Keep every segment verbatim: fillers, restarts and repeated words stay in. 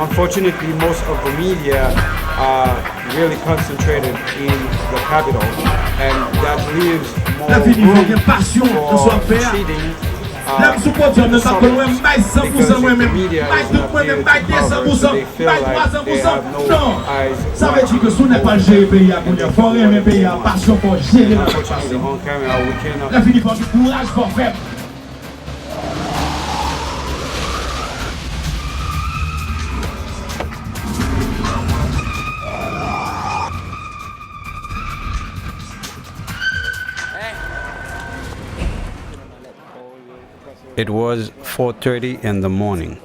Unfortunately, most of the media are really concentrated in the capital, and that leaves more room for cheating. Lè m sou podyòm, men pa konn wè m bay san pou san mwen menm, bay tout mwen menm, bay de san pou san, bay twa san pou san. Non! Sa vle di ke si w nèk pral jere peyi a kounye a, fò w renmen peyi a, pasyon, fò w jere l avèk pasyon. Lè fini, fò w gen kouraj, fò w fèb. It was four thirty in the morning,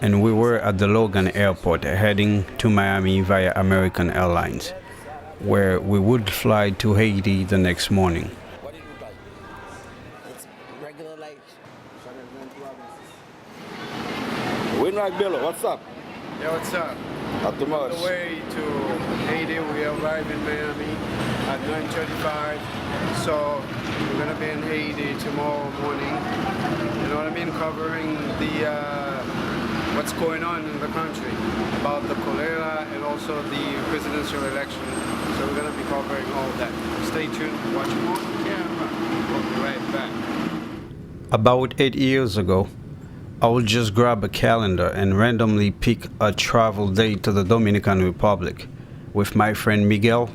and we were at the Logan Airport heading to Miami via American Airlines, where we would fly to Haiti the next morning. Win Mac Bello, what's up? Yo, what's up? Not too On much. The way to Haiti, we arrive in Miami at nine thirty-five. So we're gonna be in Haiti tomorrow morning. You know what I mean? Covering the uh, what's going on in the country about the cholera and also the presidential election. So we're gonna be covering all that. Stay tuned. Watch more camera. We'll be right back. About eight years ago, I would just grab a calendar and randomly pick a travel date to the Dominican Republic with my friend Miguel,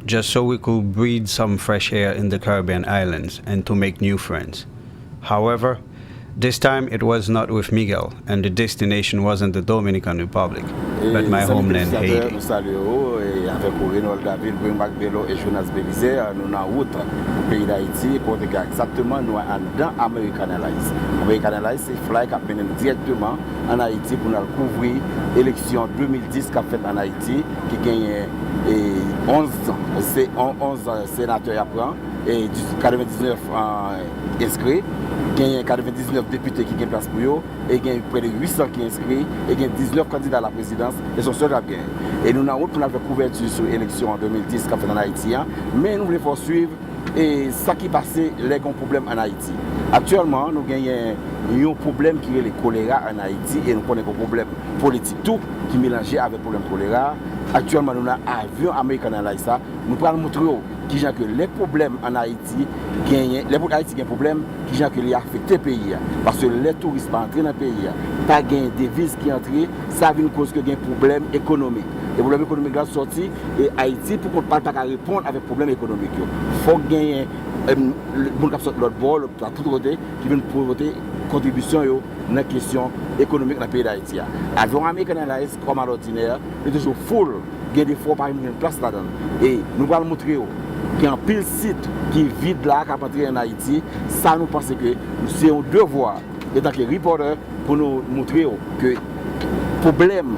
just so we could breathe some fresh air in the Caribbean islands and to make new friends. However, this time it was not with Miguel, and the destination wasn't the Dominican Republic, but my homeland, Haiti. Nou salye w avèk ou Renold David, Win Mac Bello e Jonas Belizaire. Nou nan wout pou peyi Dayiti, kote ke egzakteman nou anndan American Airlines. American Airlines se fly k ap mennen nou dirèkteman ann Ayiti pou n al kouvri eleksyon de mil dis k ap fèt ann Ayiti, ki genyen e, onz, se, on- onz senatè y ap pran, e, dis- katrevendiznèf enskri, genyen katrevendiznèf depite ki gen plas pou yo, e gen prè de uit san ki enskri, e gen diznèf kandida a la prezidans, e se yon sèl k ap genyen. E nou nan wout pou n al fè kouvèti sou eleksyon an de mil dis k ap fèt ann Ayiti an, men nou vle fè w swiv e sa ki pase lè gen yon pwoblèm ann Ayiti. Aktyèlman, nou genyen yon pwoblèm ki rele kolera ann Ayiti, e nou konnen gen yon pwoblèm politik tou ki melanje avèk pwoblèm kolera. Aktyèlman, nou nan avyon American Airlines la. Nou pral montre w kijan ke lè pwoblèm ann Ayiti genyen, lè Ayiti gen pwoblèm, kijan ke li afekte peyi a. Paske lè touris pa antre nan peyi a, pa gen deviz ki antre, sa vin koz ke gen pwoblèm ekonomik. E pwoblèm ekonomik la sòti, e Ayiti, pou kont pa l, pa ka reponn avèk pwoblèm ekonomik yo. Fòk genyen em, moun k ap sot lòt bò, lòt, tout kote, ki vin pote kontribisyon yo nan kesyon ekonomik nan peyi Dayiti a. Avyon American Airlines, kòm alòdinè, li toujou full, gen de fwa w pa menm jwenn plas ladan l. E nou pral montre w gen anpil sit ki vid la k ap antre ann Ayiti. Sa nou panse ke se yon devwa, etanke reporter, pou nou montre w ke pwoblèm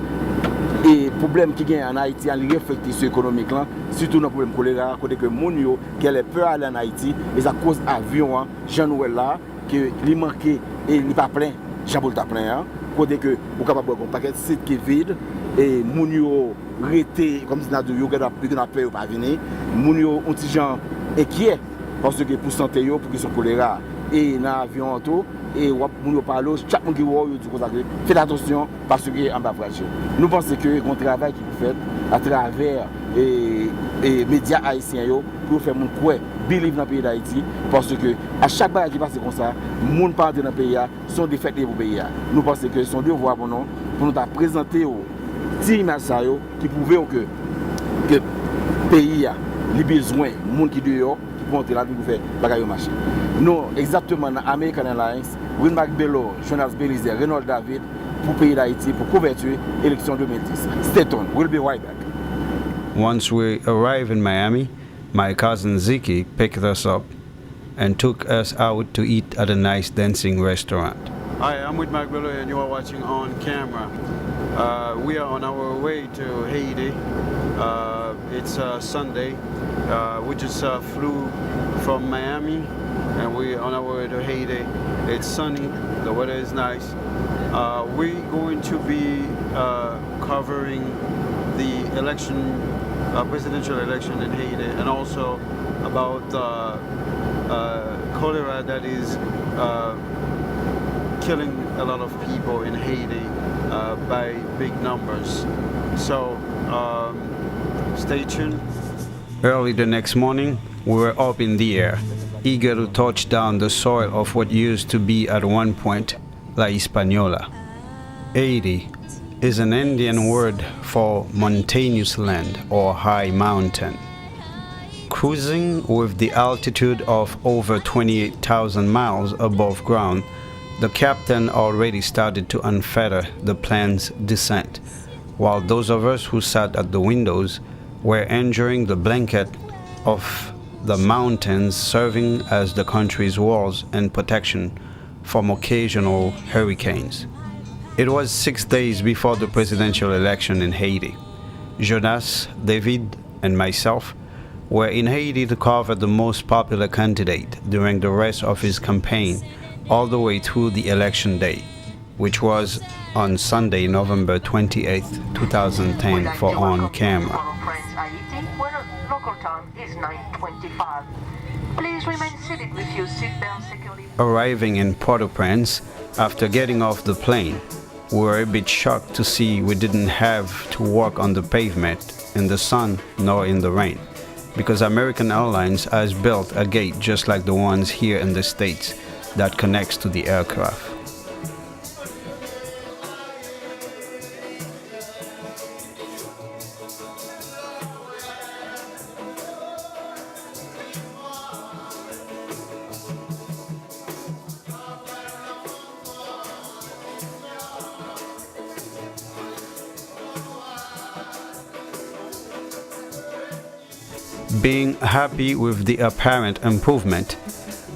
e pwoblèm ki genyen ann Ayiti a, li reflekte sou ekonomik lan, sitou nan pwoblèm kolera, kote ke moun yo genlè pè ale ann Ayiti, e sa koz avyon an, jan nou wè l la, ke li manke e li pa plen jan pou l ta plen an, kote ke ou kapab wè gen yon pakèt sit ki vid, e moun yo rete, kòmsi n a di w, yo gentan, yo gentan pè yo pa vini, moun yo yon ti jan enkyè, paske pou sante yo, pou kesyon kolera. E nan avyon an tou, e w ap, moun yo pale w, chak moun ki wè w, yo di w konsa ke fè atansyon, paske anba frajil. Nou panse ke gen yon travay ki pou fèt atravè e, e medya ayisyen yo, pou yo fè moun kwè, believe nan peyi Dayiti, paske a chak bagay ki pase konsa, moun pa antre nan peyi a, se yon defèt li ye pou peyi a. Nou panse ke se yon devwa pou nou, pou nou ta prezante w ti imaj sa yo ki pwouve w ke, ke peyi a, li bezwen moun ki deyò, ki pou antre ladan pou fè bagay yo mache. Nou, egzakteman nan American Airlines, Win Mac Bello, Jonas Belizaire, Renold David, pou peyi Dayiti, pou kouvèti eleksyon de mil dis. Stay tuned, we'll be right back. Once we arrived in Miami, my cousin Ziki picked us up and took us out to eat at a nice dancing restaurant. Hi, I'm with Mac Bello, and you are watching On Camera. Uh, we are on our way to Haiti. Uh, it's uh, Sunday. Uh, we just uh, flew from Miami, and we're on our way to Haiti. It's sunny. The weather is nice. Uh, we're going to be uh, covering the election, uh, presidential election in Haiti, and also about uh, uh, cholera that is uh, Killing a lot of people in Haiti uh, by big numbers. So um, stay tuned. Early the next morning, we were up in the air, eager to touch down the soil of what used to be at one point La Hispaniola. Haiti is an Indian word for mountainous land or high mountain. Cruising with the altitude of over twenty-eight thousand miles above ground, the captain already started to unfeather the plane's descent, while those of us who sat at the windows were enjoying the blanket of the mountains serving as the country's walls and protection from occasional hurricanes. It was six days before the presidential election in Haiti. Jonas, David, and myself were in Haiti to cover the most popular candidate during the rest of his campaign all the way through the election day, which was on Sunday, November twenty-eighth, two thousand ten, for On Camera. Arriving in Port-au-Prince, after getting off the plane, we were a bit shocked to see we didn't have to walk on the pavement in the sun nor in the rain, because American Airlines has built a gate just like the ones here in the States that connects to the aircraft. Being happy with the apparent improvement,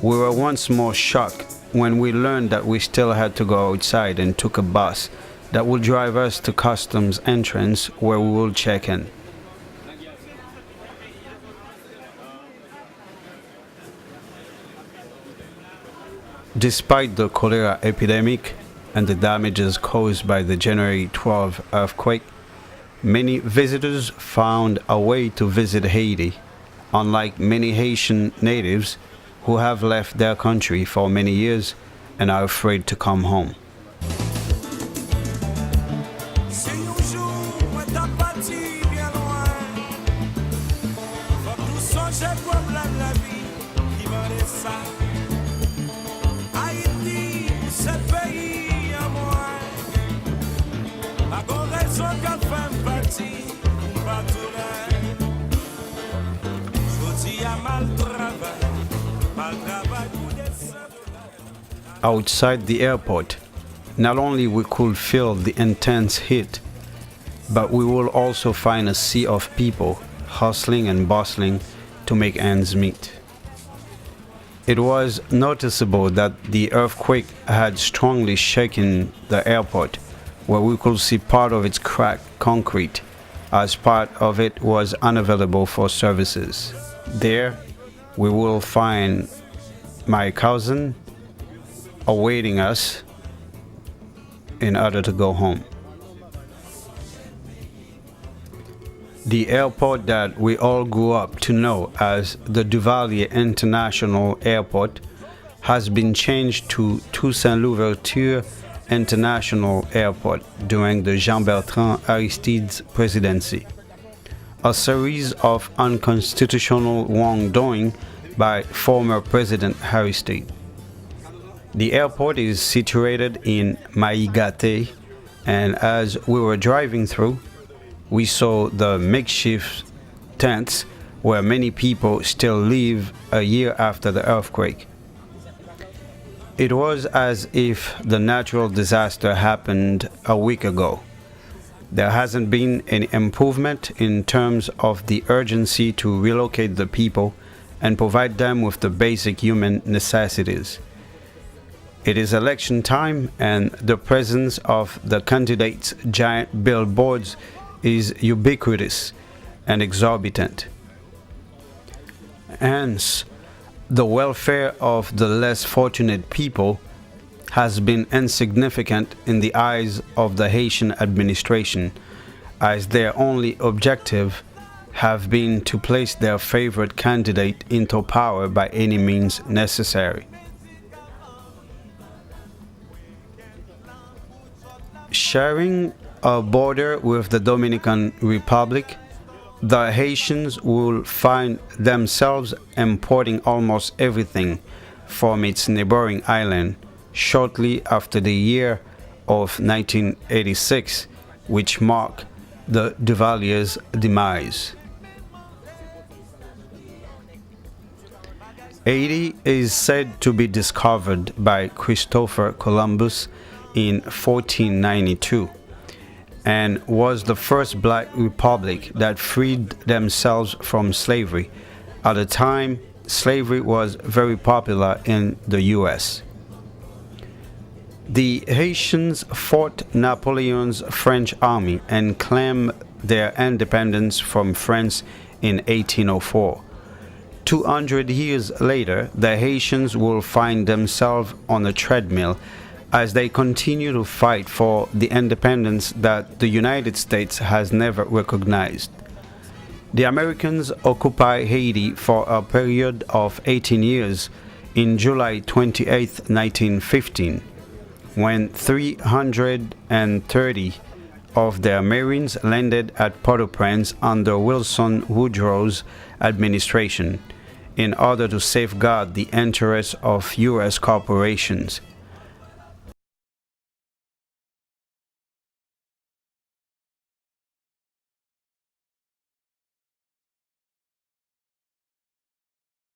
we were once more shocked when we learned that we still had to go outside and took a bus that will drive us to customs entrance where we will check in. Despite the cholera epidemic and the damages caused by the January twelve earthquake, many visitors found a way to visit Haiti, unlike many Haitian natives who have left their country for many years and are afraid to come home. Si yon jou mwen ta pati byen lwen, fòk nou sonje pwoblèm lavi ki mande sa. Ayiti, se peyi an mwen. Pa gon rezon k ap fè m pati pou m pa tounen. Jodi a, m al travay, m al travay pou desann. Outside the airport, not only we could feel the intense heat, but we will also find a sea of people hustling and bustling to make ends meet. It was noticeable that the earthquake had strongly shaken the airport, where we could see part of its cracked concrete, as part of it was unavailable for services. There, we will find my cousin awaiting us in order to go home. The airport that we all grew up to know as the Duvalier International Airport has been changed to Toussaint Louverture International Airport during the Jean Bertrand Aristide's presidency. A series of unconstitutional wrongdoing by former President Aristide. The airport is situated in Maïgate, and as we were driving through, we saw the makeshift tents where many people still live a year after the earthquake. It was as if the natural disaster happened a week ago. There hasn't been any improvement in terms of the urgency to relocate the people and provide them with the basic human necessities. It is election time, and the presence of the candidates' giant billboards is ubiquitous and exorbitant. Hence, the welfare of the less fortunate people has been insignificant in the eyes of the Haitian administration, as their only objective have been to place their favorite candidate into power by any means necessary. Sharing a border with the Dominican Republic, the Haitians will find themselves importing almost everything from its neighboring island shortly after the year of nineteen eighty-six, which marked the Duvalier's demise. Haiti is said to be discovered by Christopher Columbus in fourteen ninety-two and was the first black republic that freed themselves from slavery. At the time, slavery was very popular in the U S. The Haitians fought Napoleon's French army and claimed their independence from France in eighteen oh four. Two hundred years later, the Haitians will find themselves on a treadmill as they continue to fight for the independence that the United States has never recognized. The Americans occupy Haiti for a period of eighteen years in July twenty-eighth, nineteen fifteen, when three hundred thirty of their Marines landed at Port-au-Prince under Wilson Woodrow's administration in order to safeguard the interests of U S corporations.